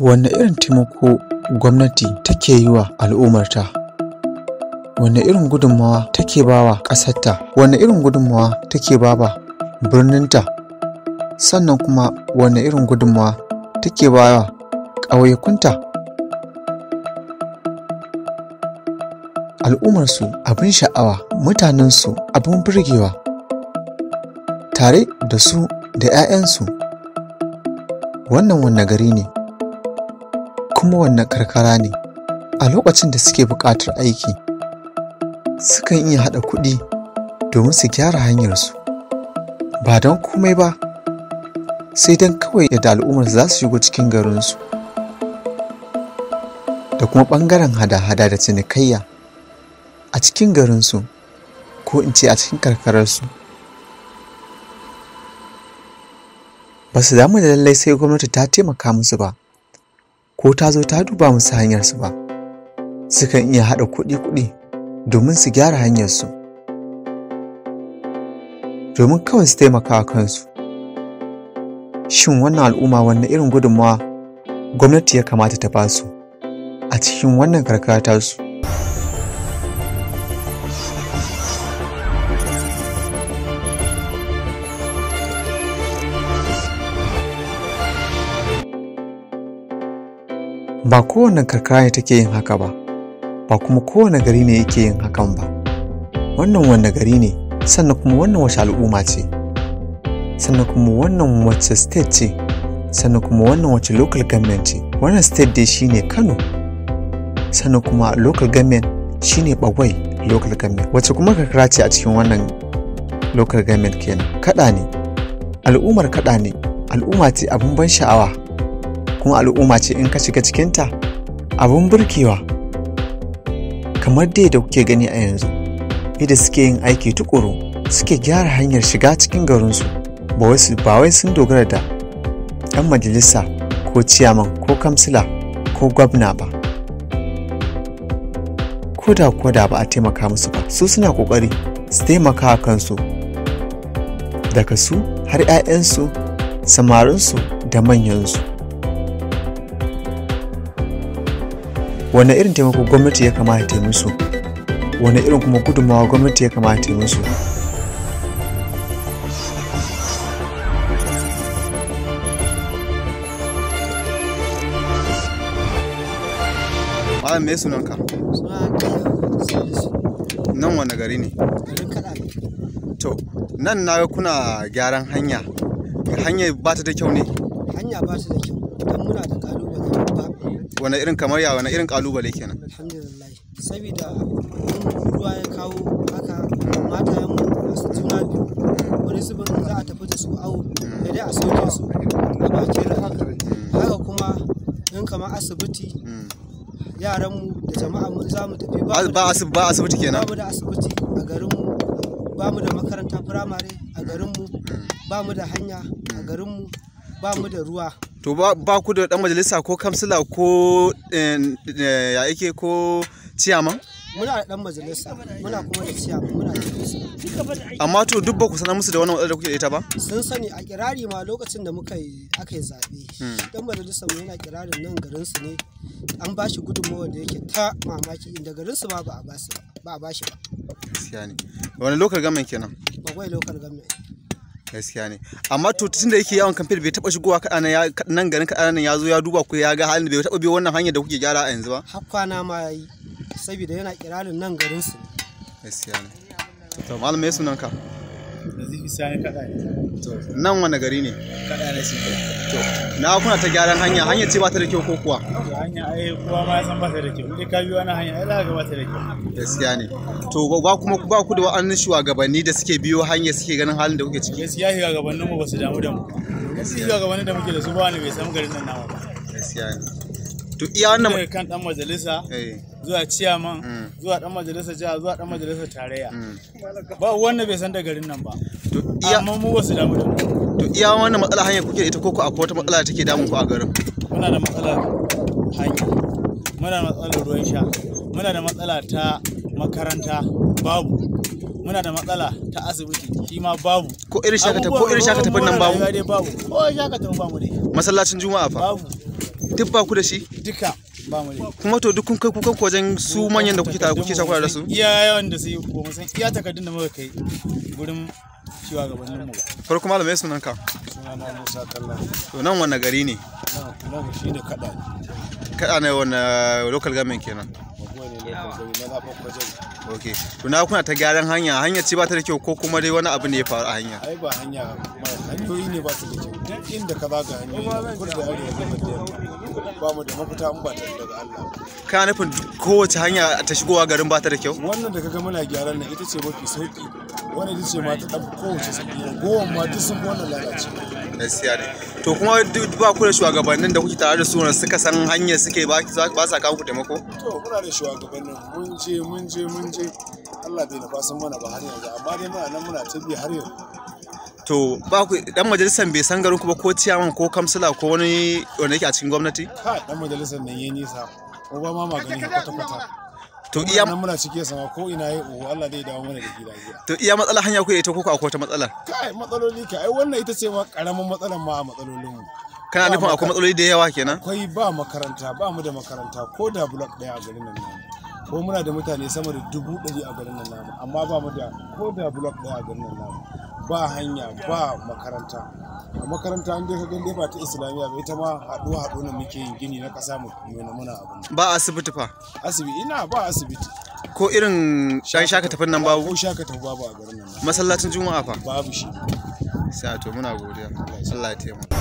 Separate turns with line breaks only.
Wanne irin taimako gwamnati take yi wa al'ummarta? Wanne irin gudunmawa take ba wa ƙasarta? Wanne irin gudunmawa take ba wa birninta? Sannan kuma wanne irin gudunmawa take ba wa ƙauyakunta? Al'ummarsu abin sha'awa, mutanensu abin burgewa, tare da su da 'ya'yansu. Wannan wanne gari ne, kuma wanne karkara ne? A lokacin da suke buƙatar aiki, sukan iya haɗa kuɗi domin su gyara hanyarsu, ba don komai ba, sai don kawai yadda al'ummar za su shigo cikin garinsu, da kuma ɓangaren hada-hada da cinikayya a cikin garinsu, ko in ce a cikin karkararsu. Ba su damu da lallai sai gwamnati ta taimaka musu ba, ko ta zo ta duba musu hanyarsu ba. Sukan iya haɗa kuɗi-kuɗi domin su gyara hanyarsu, domin kawai su taimaka wa kansu. Shin wannan al'umma wanne irin gudunmawa gwamnati ya kamata ta ba su a cikin wannan karkara tasu? Ba kowane karkara ne take yin haka ba, ba kuma kowane gari ne yake yin hakan ba. Wannan wanne gari ne, sannan kuma wannan wace al'umma ce, sannan kuma wannan wace state ce, sannan kuma wannan wace local government ce. Wannan state dai shine Kano, sannan kuma local government shine Bagwai local government. Wace kuma karkara ce a cikin wannan local government kenan? Kaɗa ne, al'ummar kaɗa ne, al'umma ce abin ban sha'awa, kuma al'umma ce in ka shiga cikinta abin burgewa. Kamar dai da kuke gani a yanzu, yadda suke yin aiki tuƙuru, suke gyara hanyar shiga cikin garinsu, ba wai sun dogara da ɗan majalisa ko ciyaman ko kamsila ko gwamna ba. Ko da kuwa da ba a taimaka musu ba, su suna ƙoƙari su taimaka wa kansu, daga su har 'ya'yansu, samarinsu da manyansu. Wane irin taimako gwamnati ya kamata ta yi musu? Wane irin kuma gudunmawa gwamnati ya kamata ta yi musu?
Malam, me sunanka? Nan wane gari ne? To, nan na ga kuna gyaran hanya. Hanyar ba ta da kyau ne?
Hanya ba ta da kyau, don muna da ƙalubale babba.
Wane irin kamar ya wane irin ƙalubale kenan?
Alhamdulillah. Saboda in ruwa ya kawo haka, matayenmu masu juna biyu, wani zubin za a tafi da su awo, sai dai a sauke su a bakin rafi. Haka kuma in kamar asibiti, yaranmu da jama'a mu za mu tafi
Ba asibiti kenan?
Ba mu da asibiti a garinmu, ba mu da makaranta firamare a garinmu, ba mu da hanya a garinmu, ba mu da ruwa.
To ba ku da ɗan majalisa ko kamsila ko ya yake ko ciyaman?
Muna da ɗan majalisa, muna kuma da ciyaman, muna da kamsila.
Amma to duk ba ku sanar musu da wannan matsalar da kuke da ita ba?
Sun sani a kirari ma lokacin da muka yi aka yi zaɓe. Ɗan majalisar mu yana kirarin nan garinsu ne, an ba shi gudunmawar da yake ta mamaki, inda garinsu ma ba a ba su ba, ba a ba shi ba.
Gaskiya ne. Wani local government kenan?
Bagwai local government.
Gaskiya ne. Amma to tun da yake yawon kamfen bai taɓa shigowa kaɗa nan garin kaɗa nan ya zo ya duba ku ya ga halin, bai taɓa biyo wannan hanyar da kuke gyara a yanzu ba?
Har kwana ma ya yi, saboda yana kirarin nan garinsu ne.
Gaskiya ne. To malam, me sunanka?
Nazifi Sani kaɗa ne.
To nan wane gari ne?
Kaɗa ne shi.
To na kuna ta gyaran hanya, hanya ce ba ta da kyau ko kuwa?
To hanya ai kowa ma ya san ba ta da kyau. In dai ka biyo wannan hanya ai za ka ga ba ta da kyau.
Gaskiya ne. To ba kuma ba ku da wa'annan shugabanni da suke biyo hanya suke ganin halin da kuke ciki?
Gaskiya shugabannin mu ba su damu da mu. Gaskiya shugabannin da muke da su ba wani bai san garin nan namu ba.
Gaskiya ne. To iya wannan
Daga kan dan majalisa zuwa ciyaman, zuwa dan majalisa jiha, zuwa dan majalisa tarayya. Ba wanda bai san da garin nan ba.
To iya
Amma mu ba su damu da mu.
To iya wannan matsala hanya kuke da ita ko ko akwai wata matsala da take damun ku a garin?
Muna da matsalar hanya, muna da matsalar ruwan sha, muna da matsala ta makaranta babu, muna da matsala ta asibiti shi ma babu.
Ko irin shaka ko irin shaka tafin nan babu?
Babu. Ko shaka tafin bamu dai.
Masallacin Juma'a fa?
Babu.
Duk ba ku da shi?
Duka ba mu da.
Kuma to duk kun kai kukan ku wajen su manyan da kuke tare kuke shakura da su?
Iya yawan da su yi ba mu san iya takardun da muka kai gurin shugabannin mu ba.
Farko malam me sunan ka?
Sunana Musa Kalla.
To nan wanne gari ne?
Nan shi ne kaɗa ne.
Kaɗa ne wanne local government kenan?
Maguwa ne local government na zaɓen kwajen.
Okay. To na kuna ta gyaran hanya, hanya ce ba ta da kyau ko kuma dai wani abu ne ya faru a hanya?
Ai ba hanya hanyoyi ne ba su da kyau. Duk inda ka zaga hanyoyi ne kudu da arewa gabas da yamma. Ba mu da mafita in ba ta daga Allah.
Kana nufin kowace hanya ta shigowa garin ba ta da kyau?
Wannan da kaga muna gyaran nan ita ce mafi sauki. Wannan ita ce ma ta ɗan kowace sauki. Ragowar ma duk sun fi wannan lalacewa.
Gaskiya ne. To kuma duk ba ku da shugabannin da kuke tare da su wanda suka san hanyar suke ba sa kawo ku taimako?
To muna da shugabannin mun je mun je mun je Allah bai nufa sun mana ba har yanzu amma dai muna nan muna ta bi har yanzu.
To ba ku dan majalisar bai san garin ku ba ko ciyaman ko kamsila ko wani wanda yake a cikin gwamnati?
Kai dan majalisar nan yayi nisa ko ba ma magani kwata kwata.
To iya
nan muna cike sama ko ina yayi oho Allah zai dawo mana da gida lafiya.
To iya matsalar hanya ku da ita ko akwai wata matsalar?
Kai matsaloli ka ai wannan ita ce ma karamin matsalar ma a matsalolin mu.
Kana nufin akwai matsaloli da yawa kenan?
Akwai ba makaranta ba mu da makaranta ko da block ɗaya a garin nan namu. Ko muna da mutane sama da 100,000 a garin nan namu amma ba mu da ko da block ɗaya a garin nan namu. Ba hanya ba makaranta. A makaranta an dai ka gani ba ta islamiyya ba ita ma haɗuwa haɗu nan muke yin gini na ƙasa mu yi na muna abin.
Ba asibiti fa?
Asibiti ina ba asibiti.
Ko irin shan shaka tafin nan babu?
Ko shaka tafi babu a garin nan.
Masallacin Juma'a fa?
Babu shi.
Sai to muna godiya. Allah ya taimaka.